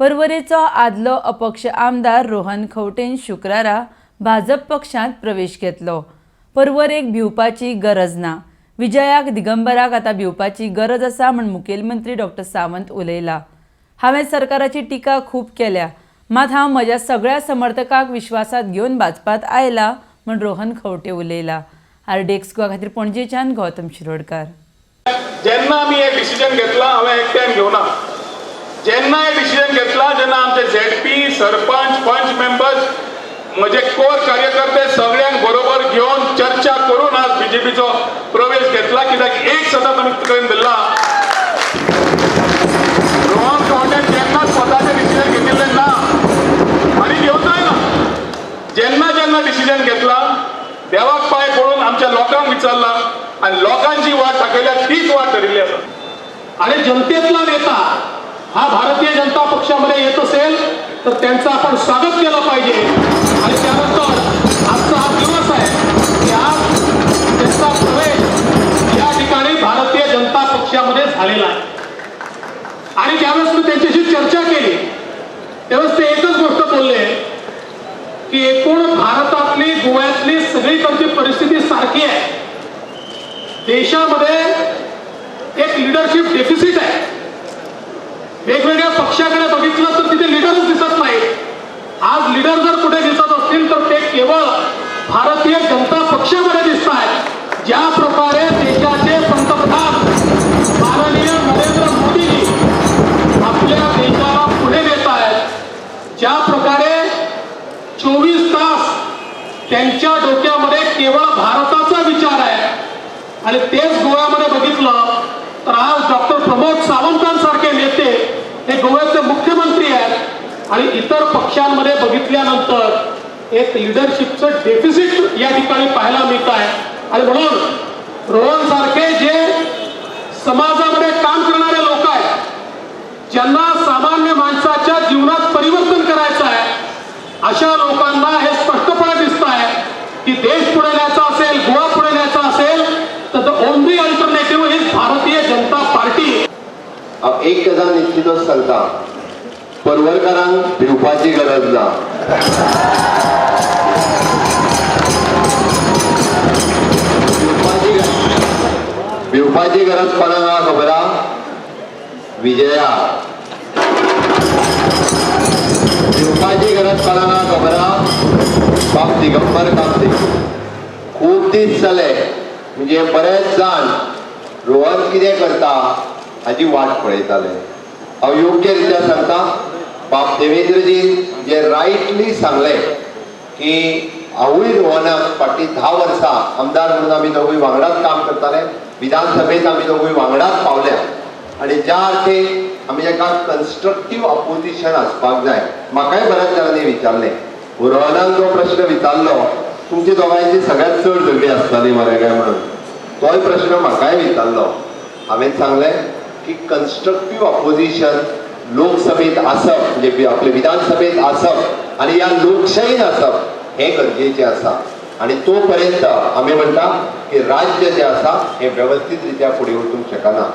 पर्वरेचो आदलो अपक्ष आमदार रोहन खंवटेन शुक्रारा भाजप पक्षांत प्रवेश घेतलो. पर्वरेक भिवपाची गरज ना, विजयाक दिगंबराक आतां भिवपाची गरज आसा म्हूण मुखेलमंत्री डॉक्टर सावंत उलयला. हांवें सरकाराची टिका खूब केल्या, मात हांव म्हज्या सगळ्या समर्थकांक विश्वासात घेवन भाजपात आयला म्हूण रोहन खंवटे उलयला. आरडीएक्स गोवा खातीर पणजेच्यान गौतम शिरोडकार. जेन्ना आमी हे डिसिजन घेतला, हांवें एकट्यान घेवना. जेन्ना हे डिसिजन घेतला जेन्ना आमचे झेडपी, सरपंच, पंच मेंबर्स, म्हजे कोर कार्यकर्ते सगळ्यांक बरोबर घेवन चर्चा करून आज बीजेपीचो प्रवेश घेतला. कित्याक एक सदांच आमी कडेन धरला, रोहन खंवटेन केन्नाच स्वताचें डिसिजन घेतिल्लें ना आनी घेवचोय ना. जेन्ना जेन्ना डिसिजन घेतला, देवाक पांय पडून आमच्या लोकांक विचारला आनी लोकांची वाट दाखयल्या, तीच वाट धरिल्ली आसा. आणि जनतेतला नेता हा भारतीय जनता पक्षामध्ये येत असेल तर त्यांचं आपण स्वागत केलं पाहिजे. आणि त्यानंतर आजचा हा दिवस आहे की आज त्यांचा प्रवेश या ठिकाणी भारतीय जनता पक्षामध्ये झालेला आहे. आणि ज्यावेळेस मी त्यांच्याशी चर्चा केली, त्यावेळेस ते एकच गोष्ट बोलले की एकूण भारतातली, गोव्यातली सगळीकडची परिस्थिती सारखी आहे. देशामध्ये एक लिडरशिप डेफिसिट आहे. वेगवेगळ्या पक्षाकडे बघितलं तर तिथे लिडरच दिसत नाही. आज लीडर जर कुठे दिसत असतील तर ते केवळ भारतीय जनता पक्षामध्ये दिसत आहेत. ज्या प्रकारे देशाचे पंतप्रधान माननीय नरेंद्र मोदीजी आपल्या देशाला पुढे नेत आहेत, ज्या प्रकारे 24 तास त्यांच्या डोक्यामध्ये केवळ भारताचा विचार आहे आणि तेच गोव्यामध्ये बघितलं तर आज डॉक्टर प्रमोद सावंतांसारखे नेते हे गोव्याचे मुख्यमंत्री आहेत. आणि इतर पक्षांमध्ये बघितल्यानंतर एक लिडरशिपचं डेफिसिट या ठिकाणी पाहायला मिळत आहे. आणि म्हणून रोहन सारखे जे समाजामध्ये काम करणारे लोक आहेत, ज्यांना सामान्य माणसाच्या जीवनात परिवर्तन करायचं आहे, अशा लोकांना हे स्पष्टपणे दिसत आहे की देश पुढे न्यायचा असेल, गोवा पुढे न्यायचा असेल, तर the only alternative is Bharatiya Janata party. हांव एक गजाल निश्चितच सांगता, पर्वरकारांक भिवपाची गरज ना. भिवपाची गरज कोणाक आहा खबर आहा? विजया. भिवपाची गरज कोणाक आहा खबर आहा? बाब दिगंबर कामती. खूब दीस जाले, म्हणजे बरेच जाण रोहन कितें करता हाची वाट पळयताले. हांव योग्य रित्या सांगता, बाब देवेंद्रजीन जे रायटली सांगलें की हांवूय रोहनाक फाटलीं 10 वर्सां आमदार म्हणून आमी दोगूय वांगडाच काम करताले. विधानसभेत आमी दोगूय वांगडाच पावल्या आनी ज्या अर्थी आमी ताका कन्स्ट्रक्टीव अपोजिशन आसपाक जाय. म्हाकाय बऱ्याच जाणांनी विचारलें, रोहनान जो प्रश्न विचारलो, तुमची दोगांयची सगळ्यात चड झगडी आसताली मरे काय म्हणून, तोय प्रश्न म्हाकाय विचारलो. हांवें सांगलें की कन्स्ट्रक्टीव अपोजिशन लोकसभेत आसप, म्हणजे आपले विधानसभेत आसप आनी ह्या लोकशाहीन आसप हें गरजेचें आसा. आनी तो पर्यंत आमी म्हणटा की राज्य जें आसा हें वेवस्थीत रित्या फुडें वचूंक शकना.